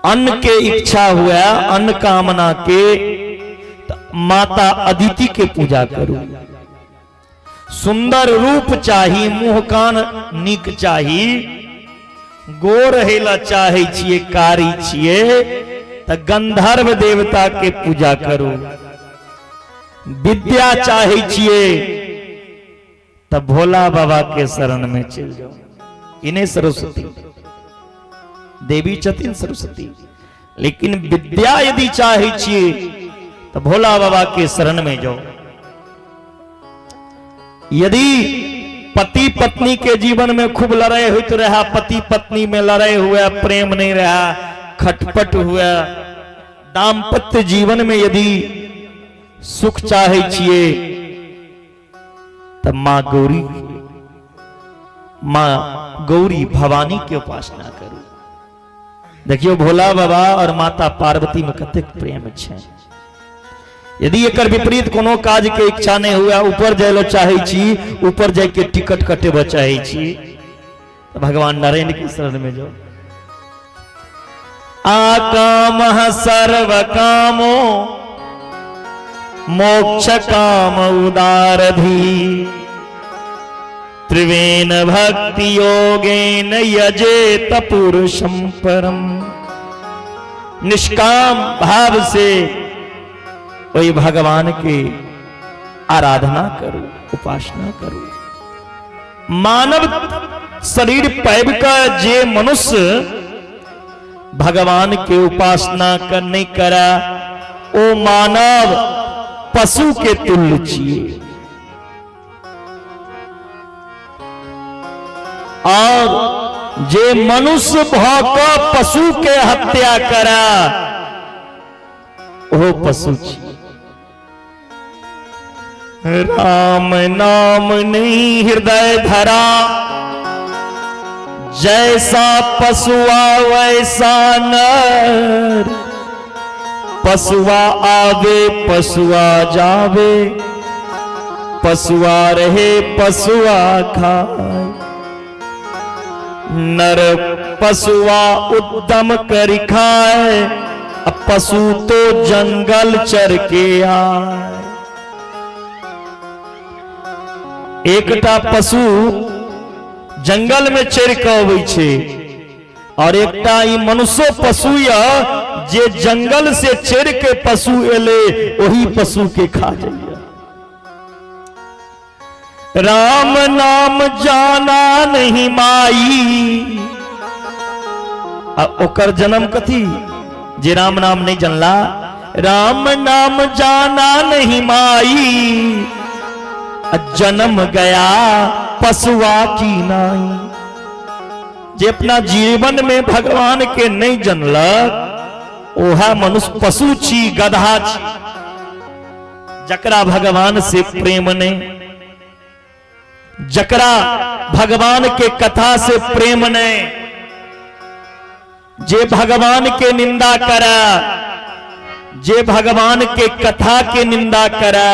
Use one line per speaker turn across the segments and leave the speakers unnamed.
अन्न के इच्छा हुए, अन्न कामना के, त माता अदिति के पूजा करू। सुंदर रूप चाही, मुंह कान नीक चाही, गोर हेला चाहे छियै, कारी छियै, त गंधर्व देवता के पूजा करू। विद्या चाहे छियै त भोला बाबा के शरण में चलि जाउ। इन्हें सरस्वती देवी छथिन सरस्वती, लेकिन विद्या यदि चाहे छियै त भोला बाबा के शरण में जाओ। यदि पति पत्नी के जीवन में खूब लड़ाई होते रहा, पति पत्नी में लड़ाई हुआ, प्रेम नहीं रहा, खटपट हुआ, दाम्पत्य जीवन में यदि सुख चाहे छिए तब माँ गौरी, माँ गौरी भवानी के उपासना करू। देखियो भोला बाबा और माता पार्वती में कतेक प्रेम छै। यदि एकर विपरीत कोनो काज के इच्छा नहीं हुआ, ऊपर जाय ला चाहे छी, ऊपर जाय के टिकट कटेबा चाहे छी, तो भगवान नारायण के शरण में जाओ। आकाम सर्व कामो मोक्ष काम उदारधि त्रिवेण भक्ति योगेन यजेत पुरुषम परम। निष्काम भाव से वही भगवान के आराधना करू, उपासना करू। मानव शरीर पाबि कऽ जे मनुष्य भगवान के उपासना कर नहीं करा, ओ मानव पशु के तुल्य छिए। और जे मनुष्य भऽ कऽ पशु के हत्या करा, ओ पशु छिए। राम नाम नहीं हृदय धरा, जैसा पशुआ वैसा नर। पशुआ आवे पशुआ जावे, पशुआ रहे पशुआ खाए। नर पशुआ उद्यम कर खाए, अब पशु तो जंगल चर के आए। एकटा पशु जंगल में चढ़ के अबै छै और एकटा ई मनुष्यो पशु य जे जंगल से चढ़ के पशु एले, वही पशु के खा जाइए। राम नाम जाना नहीं माई, आ ओकर जन्म कथी जे राम नाम नहीं जानला। राम नाम जाना नहीं माई, आ जन्म गया पशुआ की नाई। जे अपना जीवन में भगवान के नहीं जनलक, ओहा मनुष्य पशु छी, गधा छी। जकरा भगवान से प्रेम नहीं, जकरा भगवान के कथा से प्रेम नहीं, जे भगवान के निंदा करा, जे भगवान के कथा के निंदा करा,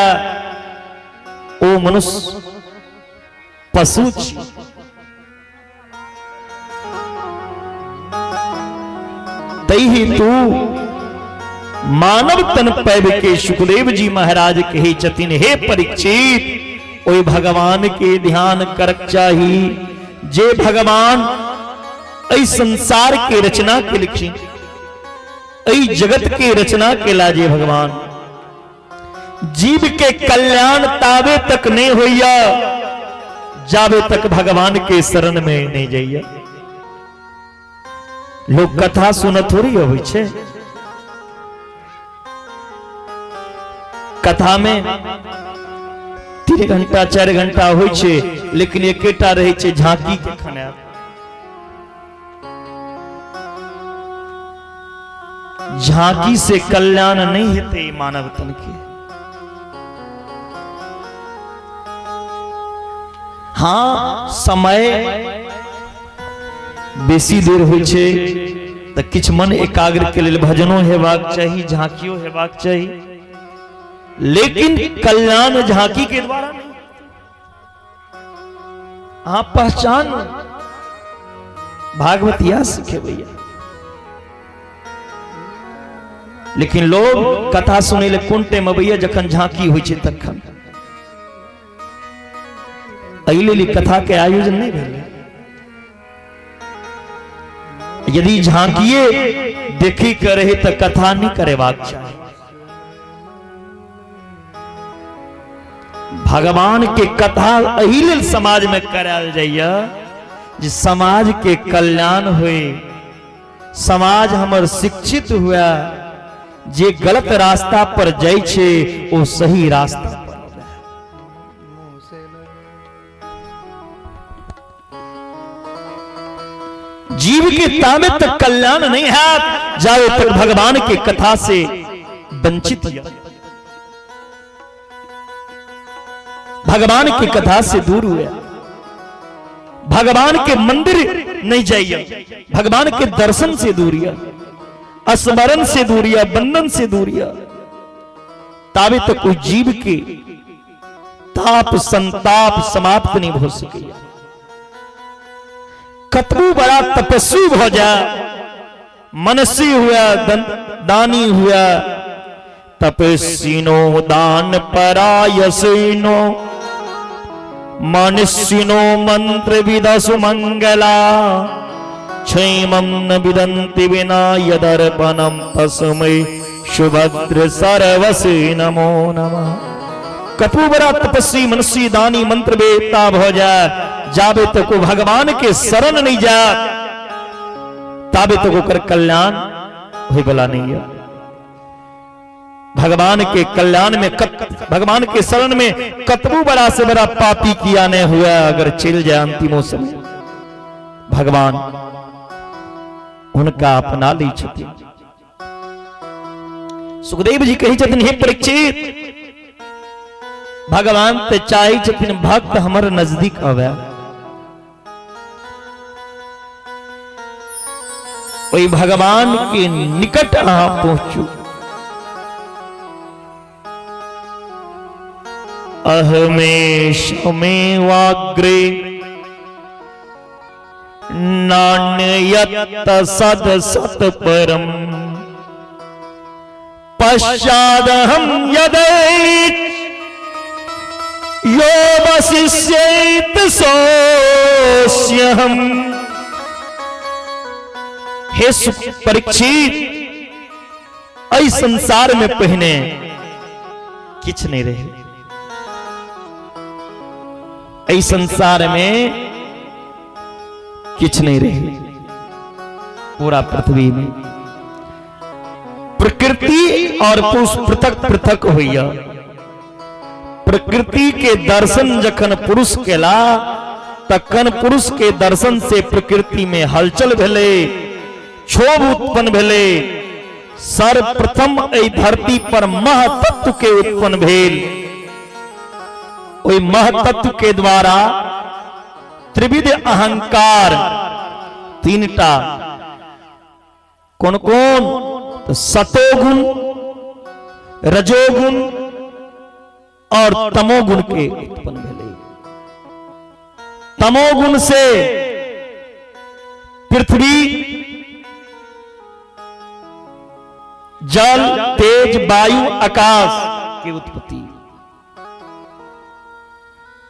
ओ मनुष्य पशु छी। तही तू मानव तन पैब के सुखदेव जी महाराज कहे छथिन, हे परीक्षित, ओहि भगवान के ध्यान करक चाही जे भगवान एहि संसार के रचना के लिखी, एहि जगत के रचना केला। जे भगवान जीव के कल्याण ताबे तक नहीं होइया जाबे तक भगवान के शरण में नहीं जाइया। लोग कथा सुन थोड़ी अबै छै। कथा में 3 घंटा 4 घंटा होइ छै, लेकिन एकेटा रहै छै झांकी के खनायब। झांकी से कल्याण नहीं हेतै मानव तन के। हाँ, समय बेसी देर होइ छै तऽ किछु मन एकाग्र के लेल भजनो हेबाक चाही, झांकियो हेबाक चाही, लेकिन कल्याण झांकी के द्वारा नहीं। अहाँ पहचान, भागवत इएह सिखेबैया। लेकिन लोग कथा सुनै ले कोन टाइम अबैया? जखन झांकी होइ छै तखन। एहि लेल कथा के आयोजन नहि भेलै। यदि झांकिए देखी के रहे तऽ कथा नहि करेबाक चाही। भगवान के कथा एहि लेल समाज में करायल जाइए जे समाज के कल्याण होए, समाज हमर शिक्षित हुए, जे गलत रास्ता पर जाइ छै ओ सही रास्ता पर। जीव के तामे तक कल्याण नहीं है जावे तक भगवान के कथा से वंचित, भगवान की कथा से दूर हुए, भगवान के मंदिर नहीं जाइए, भगवान के दर्शन से दूर, स्मरण से दूर, बंधन से दूर, ताबे तक कोई जीव के ताप संताप समाप्त नहीं हो सके। कतबू बड़ा तपस्वी हो जाए, मनसी हुआ, दानी हुआ, तपस्विनो दान परायसिनो मनुष्यनो मंत्र विदसु मंगला क्षेमं न विदन्ति विना यदर्पणं तस्मै सुभद्र सर्वसे नमो नमः। कतबू बड़ा तपस्वी, मनुष्य, दानी, मंत्र वेदता भ जाए, जाबे तक ओ भगवान के शरण नहीं जाए ताबे तक ओकर कल्याण होय वाला नहीं है। भगवान के कल्याण में भगवान के शरण में कतबू बड़ा से बड़ा पापी किया नहीं हुआ, अगर चल जाए अंतिमो समय भगवान हुनका अपना लै छथिन। सुखदेव जी कहै छथिन, हे परीक्षित, भगवान ते चाहै छथिन भक्त हमर नजदीक आवे। ओहि भगवान के निकट अहाँ पहुंचू। अहमेशमेवाग्रे नान्यत सद सत परम पश्चादहम यदैच यो वशिष्येत सोऽस्यहम। हे परीक्षित, एहि संसार में पहिने किछु नहीं रहे। एहि संसार में किछु नहीं रहे। पूरा पृथ्वी में प्रकृति और पुरुष पृथक पृथक होइया। प्रकृति के दर्शन जखन पुरुष केला तखन पुरुष के दर्शन से प्रकृति में हलचल भेलै, क्षोभ उत्पन्न भेलै। सर्वप्रथम एहि धरती पर महतत्व के उत्पन्न भेल। ओहि महतत्व के द्वारा त्रिविध अहंकार तीनटा, कोन कोन? तो सतोगुण, रजोगुण और तमोगुण के उत्पन्न भेलै। तमोगुण से पृथ्वी, जल, तेज, वायु, आकाश के उत्पत्ति।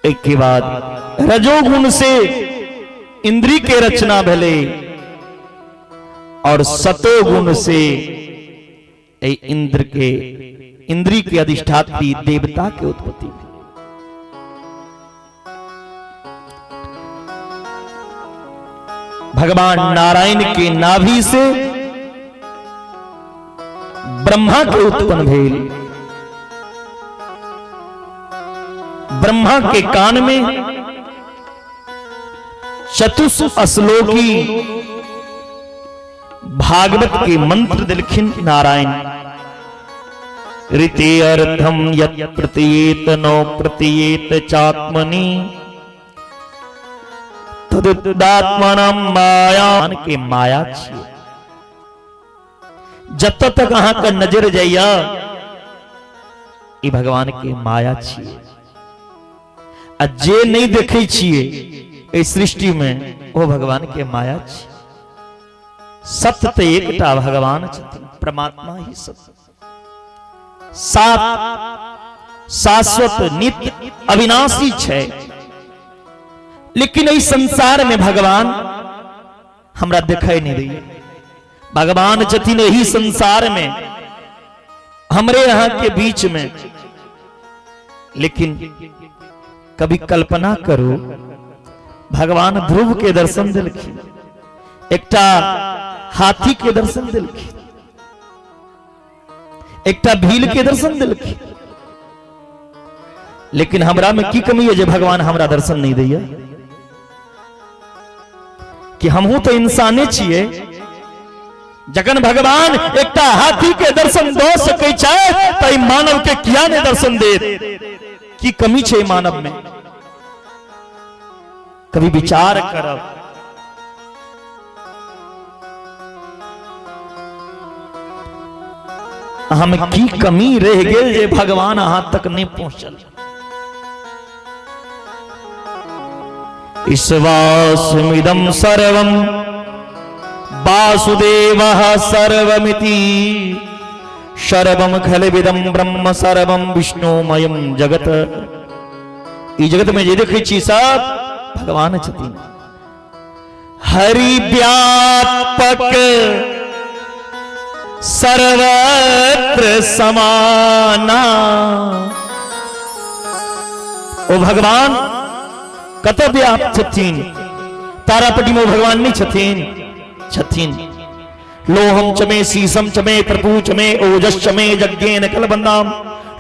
एक के बाद रजोगुण से इंद्री के रचना भेलै और सतोगुण से इंद्र के, इंद्री के अधिष्ठात्री देवता के उत्पत्ति भेलै। भगवान नारायण के नाभि से ब्रह्मा के उत्पन्न भेल। ब्रह्मा के कान में चतुष श्लोकी भागवत के मंत्र दिलखिन नारायण। ऋते अर्थम यत प्रतीयेत नो प्रतीयेत चात्मनि तदुदात्मानं माया के माया छियै। जत तक अहाँ के नजर जाइया ई भगवान के माया छियै, आ जे नहीं देखे छियै एहि सृष्टि में ओ भगवान के माया छियै। सत्य तऽ एकटा भगवान छथिन, परमात्मा ही सत्य, सात शाश्वत नित्य अविनाशी छै। लेकिन एहि संसार में भगवान हमरा दिखाई नहीं दैया। भगवान छथिन एहि संसार में, हमरे यहाँ के बीच में, लेकिन कभी कल्पना करू, भगवान ध्रुव के दर्शन दिलखिन, एकटा हाथी के दर्शन दिलखिन, एकटा भील के दर्शन दिलखिन, लेकिन हमरा में की कमी है जे भगवान हमरा दर्शन नहीं दैया? कि हमहू तो इंसाने छियै। जखन भगवान एकटा हाथी के दर्शन दऽ सकै छै तऽ मानव के किया नहि दर्शन देत? की कमी छै मानव में? कभी विचार करब। हम की कमी रह गेल जे भगवान अहां तक नहीं पहुंचल? ईश्वासमिदं सर्वं वासुदेवः सर्वमिति सर्वं खलविदं ब्रह्म सर्वं विष्णुमयं जगत। ई जगत में जे देखै छी सब भगवान छथिन। हरि व्यापक सर्वत्र समाना। ओ भगवान कतऽ व्याप्त छथिन? तारापटी में ओ भगवान नहीं छथिन? छथिन। लोहम चमे शीशम चमे त्रपू चमे ओजस चमे यज्ञेन कलबंदाम।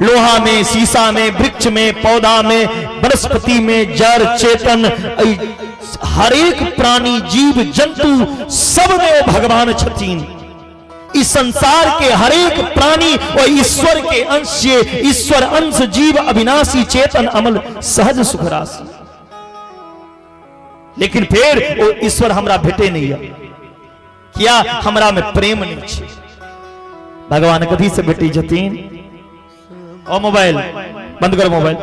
लोहा में, शीशा में, वृक्ष में, पौधा में, वनस्पति में, जड़ चेतन हरेक प्राणी जीव जंतु सब में ओ भगवान छथिन। इस संसार के हरेक प्राणी और ईश्वर के अंश से, ईश्वर अंश जीव अविनाशी चेतन अमल सहज सुख राशि। लेकिन फिर वो ईश्वर हमरा भेटे नहीं है। किया? हमरा में प्रेम नहीं छे। भगवान कथी से भेटी छथिन? ओ मोबाइल बंद करो मोबाइल।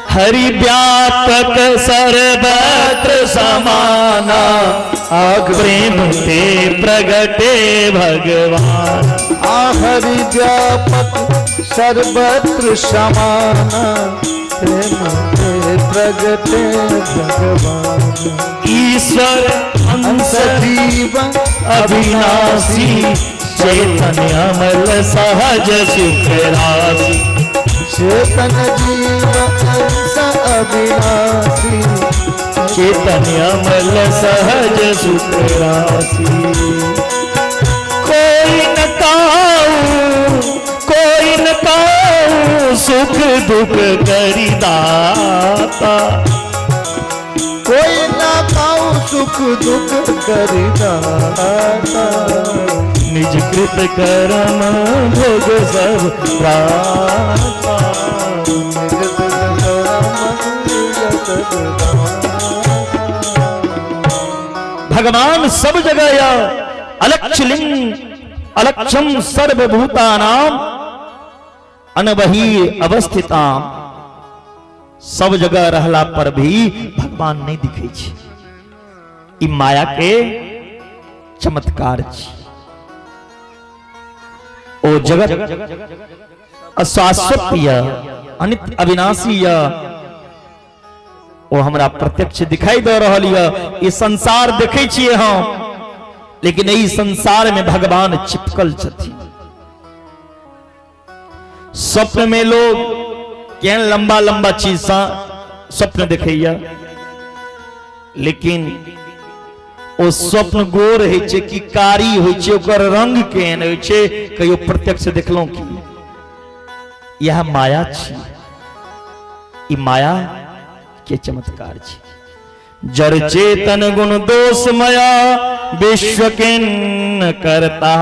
हरि व्यापक सर्वत्र समाना, प्रेम से प्रगटे भगवान।
आ हरि व्यापक सर्वत्र समाना, प्रेम से प्रगटे भगवान।
ईश्वर अंश
जीव
अविनाशी चेतन अमल सहज सुख राशि।
चेतन जीव अंश अविनाशी,
चेतन अमल सहज सुख राशि। कोई न काऊ, कोई न काऊ सुख दुख करी दाता।
कोई न काऊ सुख दुख करी दाता।
निज कृत कर्म भोग सब प्राता।
निज कृत कर्म भोग सब
भगवान सब जगह या अलक्षलिंग अलक्षम सर्वभूतानाम अनवही अवस्थिताम। सब जगह रहला पर भी भगवान नहीं दिखे छे। ई माया के चमत्कार छी। ओ जगत अशाश्वत य, अनित्य अविनाशी य, ओ हमरा प्रत्यक्ष दिखाई दऽ रहल यऽ। ई संसार देखै छियै हम, लेकिन एहि संसार में भगवान चिपकल छथिन। स्वप्न में लोग केहन लंबा लंबा चीज स्वप्न देखैया, लेकिन ओ स्वप्न गोर होइ छै कि कारी होइ छै, ओकर रंग केहन होइ छै, कहियो प्रत्यक्ष देखलहुँ की? इएह माया छी। ई माया के चमत्कार छी। जड़ चेतन गुण दोष मया विश्व के करता।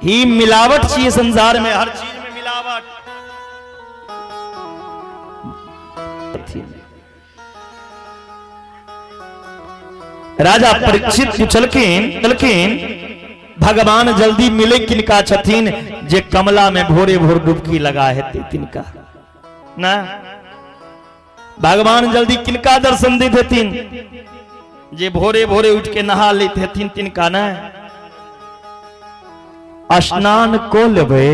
ही मिलावट छी संसार में, हर चीज में मिलावट। राजा परीक्षित पूछलखिन छलखिन, भगवान जल्दी मिले किनका छथिन? जे कमला में भोरे भोर डुबकी लगा हेतै तिनका ना। भगवान जल्दी किनका दर्शन दैत हेथिन? जे भोरे भोरे उठ के नहा लैत हेथिन तिनका नहि। स्नान को लेबै,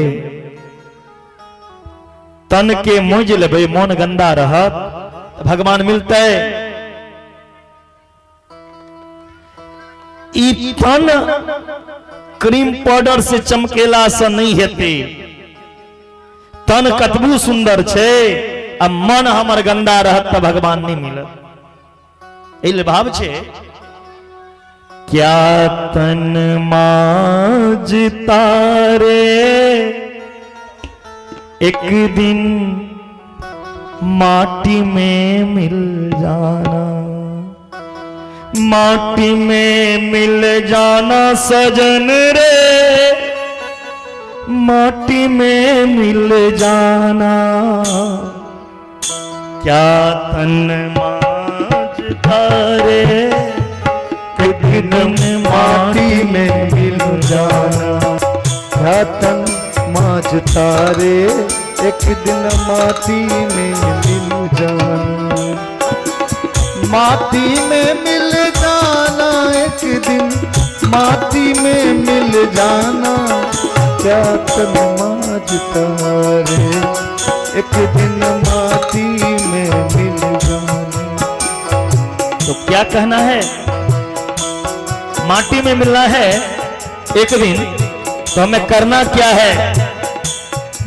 तन के मोज लेबै, मोन गंदा रहत तऽ भगवान मिलतै? ई तन क्रीम पाउडर से चमकेला से नहीं हेतै। तन कतबू सुंदर छै आ मन हमर गंदा रहत तऽ भगवान नहीं मिलत। एहि लेल भाव छै, क्या तन माज तारे एक दिन माटी में मिल जाना, माटी में मिल जाना सजन रे, माटी में मिल जाना। क्या तन माज तारे एक दिन
माटी में मिल जाना। क्या तन माज तारे एक दिन माटी में मिल जाना। माटी में मिल जाना एक दिन माटी में मिल जाना। क्या तन माज तारे एक दिन माटी में मिल जाना।
तो क्या कहना है? माटी में मिलना है एक दिन, तो हमें करना क्या है?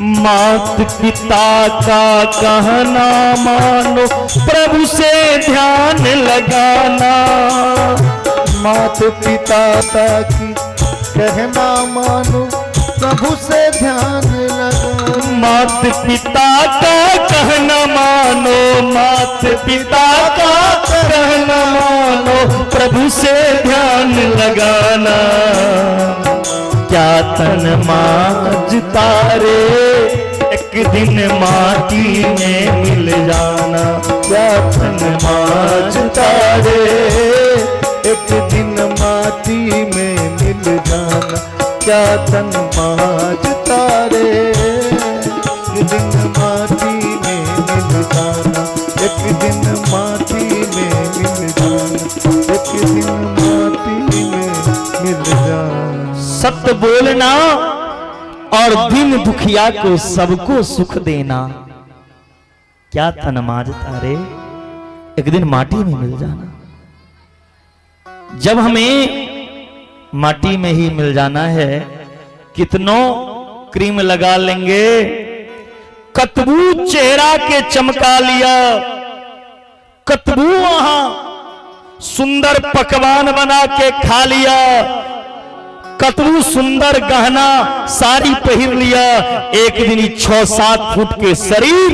मात पिता का कहना मानो, प्रभु से ध्यान लगाना।
मात पिता की कहना मानो, प्रभु से ध्यान लगाना।
मात पिता का कहना मानो, मात पिता का कहना मानो, प्रभु से ध्यान लगाना। क्या तन माज तारे एक दिन माटी में मिल जाना।
क्या तन माज तारे एक दिन माटी में मिल जाना। क्या तन माज तारे एक दिन माटी में मिल जाना। एक दिन माटी में मिल जाना। एक दिन माटी में मिल जाना।
सत्य बोलना और दिन दुखिया को सबको सुख देना। क्या तन माज तारे एक दिन माटी में मिल जाना। जब हमें माटी में ही मिल जाना है, कितनों क्रीम लगा लेंगे, कतबू चेहरा के चमका लिया, कतबू वहां सुंदर पकवान बना के खा लिया, कतबू सुंदर गहना साड़ी पहिर लिया, एक दिन ही 6-7 फुट के शरीर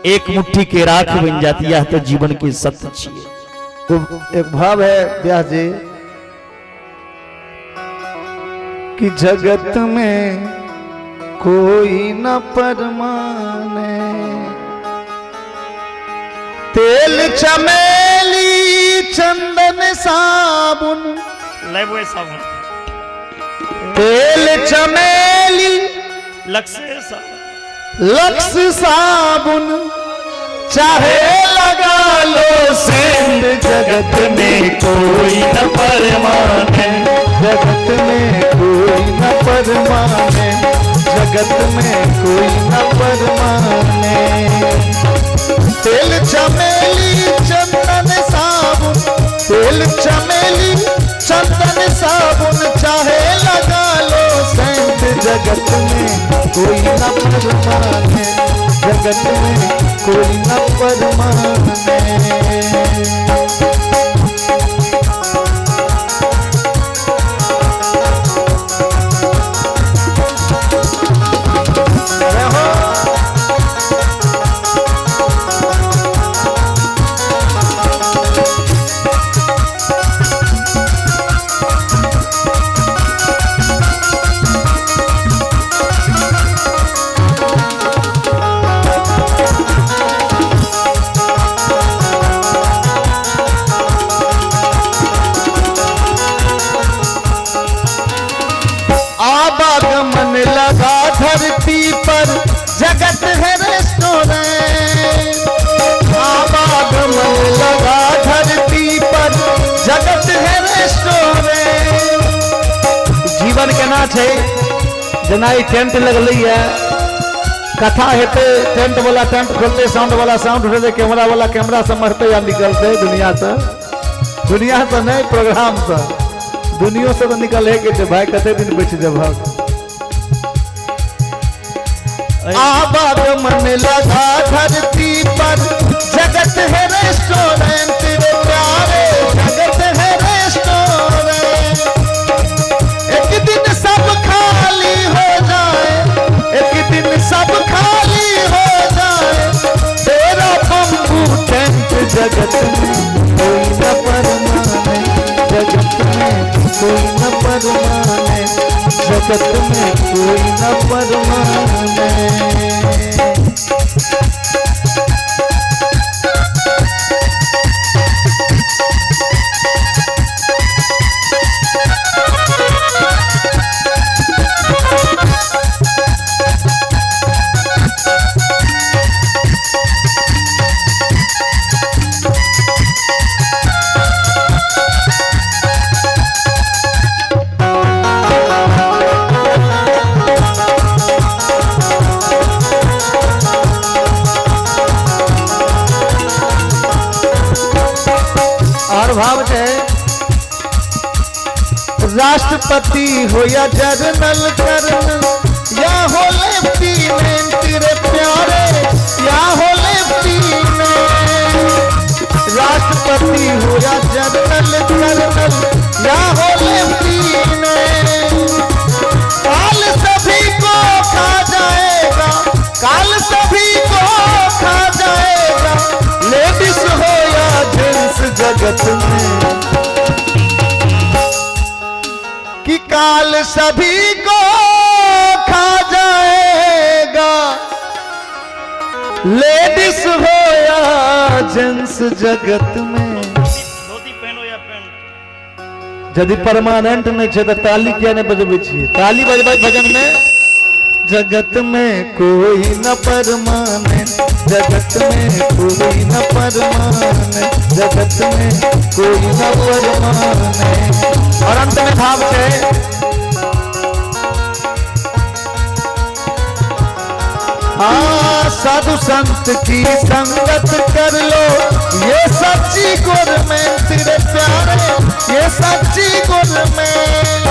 एक मुट्ठी के राख बन जाती है। तो जीवन के सत्य छिए।
तो एक भाव है व्यास जी कि जगत में कोई न परमाने, तेल चमेली चंदन साबुन,
लेबो साबुन,
तेल चमेली
लक्स साबुन,
लक्स साबुन, चाहे लगा लो सेंध, जगत
में कोई न परमाने,
जगत में कोई न परमाने, जगत में कोई न परमाने। तेल चमेली चंदन साबुन, तेल चमेली चंदन साबुन, चाहे लगा लो सेंध, जगत में कोई न परमाने, जगत में कोई न परमाने। छै जेना ई टेंट लगलैए, कथा हेतै, टेंट वाला टेंट खोलतै, साउंड वाला साउंड उठेतै, कैमरा वाला कैमरा सम्हरतै आ निकलतै दुनियासँ। दुनियासँ नहि, प्रोग्रामसँ। दुनियोसँ तऽ निकले के छै भाई, कते दिन बचि जेबहक। आवागमन लगा धरती पर, जगत है रेस्टोरेंट रे प्यारे, जगत है रेस्टोरेंट। एक दिन सब खाली हो जाए, एक दिन सब खाली हो जाए, तेरा बम्बू टेंट जगत में कोई न परमाने, जगत में कोई न परमाने, जगत में कोई न परमाने। और भाव छै, राष्ट्रपति हो या जनरल कर्नल या हो लेफ्टिनेंट रे प्यारे, या हो लेफ्टिनेंट। राष्ट्रपति हो या जनरल कर्नल या हो लेफ्टिनेंट, काल सभी को खा जाएगा, काल सभी को खा जाएगा, लेडीज हो या जेंट्स जगत में, कि काल सभी को खा जाएगा, लेडीज हो या जेंट्स जगत में।
धोती पहनो या पैंट।
यदि परमानेंट नहीं छै तऽ ताली किया नहीं बजबै छियै? ताली बजबै भजन में। जगत में कोई न परमाने, जगत में कोई न परमाने, जगत में कोई न परमाने। और अंत में भाव छै, हाँ, साधु संत की संगत कर लो, ये सच्ची गवर्नमेंट रे प्यारे, ये सच्ची गवर्नमेंट।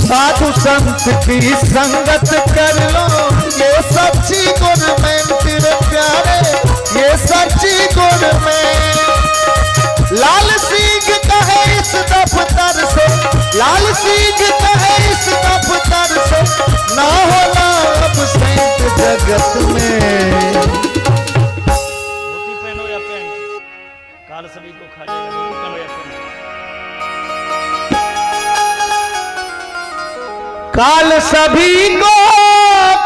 साधु संत की संगत कर लो, ये सच्ची गवर्नमेंट रे प्यारे, ये सच्ची गवर्नमेंट। लाल सिंह कहे इस दफ्तर से, लाल सिंह कहे इस दफ्तर से, ना होना अब सेंट जगत में।
धोती पहनो या पैंट, काल सभी को खा जाएगा। धोती पहनो या पैंट।
काल सभी को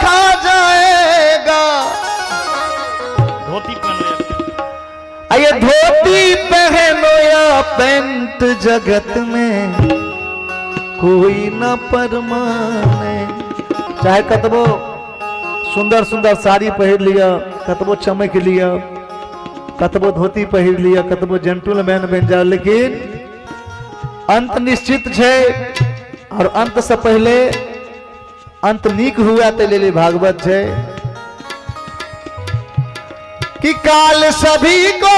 खा जाएगा,
धोती पहनो या पैंट।
ये धोती पहनो या पैंट जगत में कोई न परमाने। चाहे कतबो सुंदर सुंदर साड़ी पहिर लिअ, कतबो चमक लिअ, कतबो धोती पहिर लिअ, कतबो जेंटलमैन बनि जाओ, लेकिन अंत निश्चित छै। और अंत से पहले अंत नीक हुआ ते लेल भागवत छै कि काल सभी को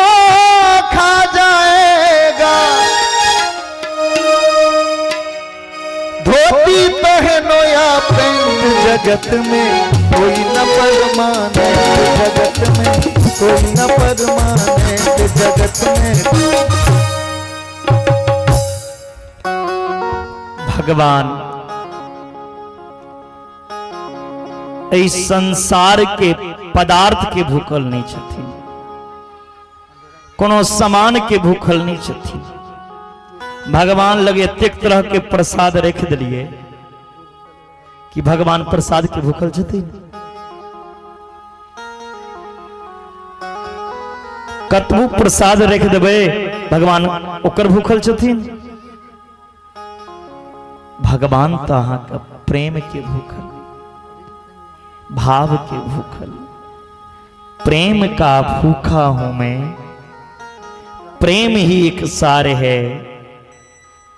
खा जाएगा, धोती पहनो या पैंट जगत में कोई न परमाने, जगत में कोई न परमाने, जगत में।
भगवान एहि संसार के पदार्थ के भूखल नहीं छथिन, कोनो सामान के भूखल नहीं छथिन। भगवान लगे एतेक तरह के प्रसाद रख दिलिए कि भगवान प्रसाद के भूखल छथिन। कतबो प्रसाद रख देबै, भगवान ओकर भूखल छथिन? भगवान तऽ अहाँके प्रेम के भूखल, भाव के भूखल। प्रेम का भूखा हूं मैं, प्रेम ही एक सार है,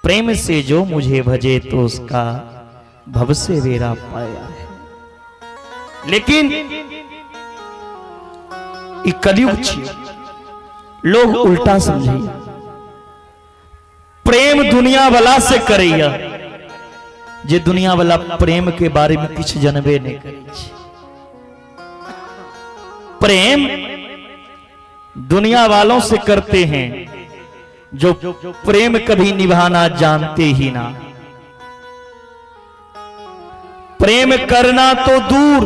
प्रेम से जो मुझे भजे तो उसका भव से बेरा पाया है। लेकिन ई कलयुग छियै, लोग उल्टा समझैया, प्रेम दुनिया वाला से करैया, जे दुनिया वाला प्रेम के बारे में किछु जनबे नहीं करै छै। प्रेम दुनिया वालों से करते हैं जो प्रेम कभी निभाना जानते ही ना। प्रेम करना तो दूर,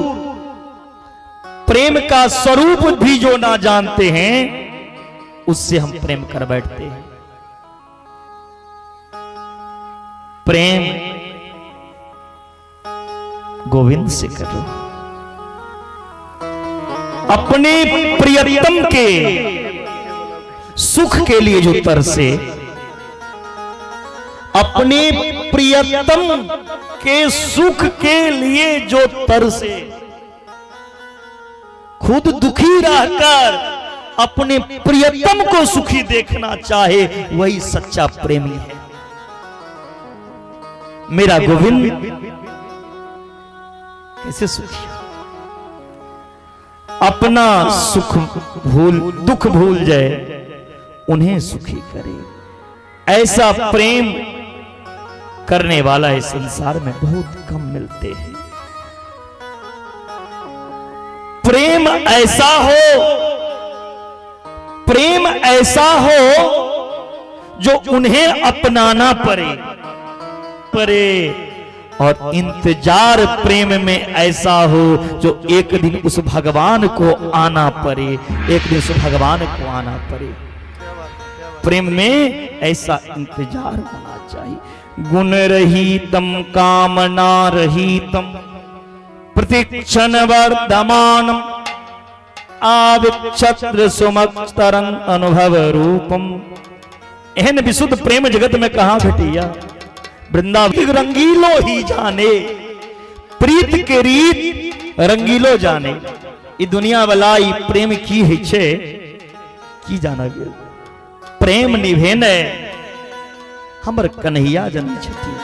प्रेम का स्वरूप भी जो ना जानते हैं उससे हम प्रेम कर बैठते हैं। प्रेम गोविंद से करो, अपने प्रियतम के सुख के लिए जो तरसे, अपने प्रियतम के सुख के लिए जो तरसे, खुद दुखी रहकर अपने प्रियतम को सुखी देखना चाहे, वही सच्चा प्रेमी है। मेरा गोविंद कैसे सुखी हो? अपना सुख भूल, दुख भूल जाए, उन्हें सुखी करे। ऐसा प्रेम करने वाला इस संसार में बहुत कम मिलते हैं। प्रेम ऐसा हो, प्रेम ऐसा हो जो उन्हें अपनाना पड़े पड़े, और इंतजार प्रेम में ऐसा हो जो एक दिन उस भगवान को आना पड़े, एक दिन उस भगवान को आना पड़े। प्रेम में ऐसा इंतजार होना चाहिए। गुण रहितम कामना रहितम प्रतिक्षण वर्धमानम आविक्षत्र सुमक्षतरंग अनुभव रूपम। एहन विशुद्ध प्रेम जगत में कहां भेटैया? वृंदावन रंगीलो ही जाने, प्रीत के रीत रंगीलो जाने। ई दुनिया वाला ई प्रेम की होइ छै की जानब? प्रेम निभेने हमर कन्हैया जनै छथिन।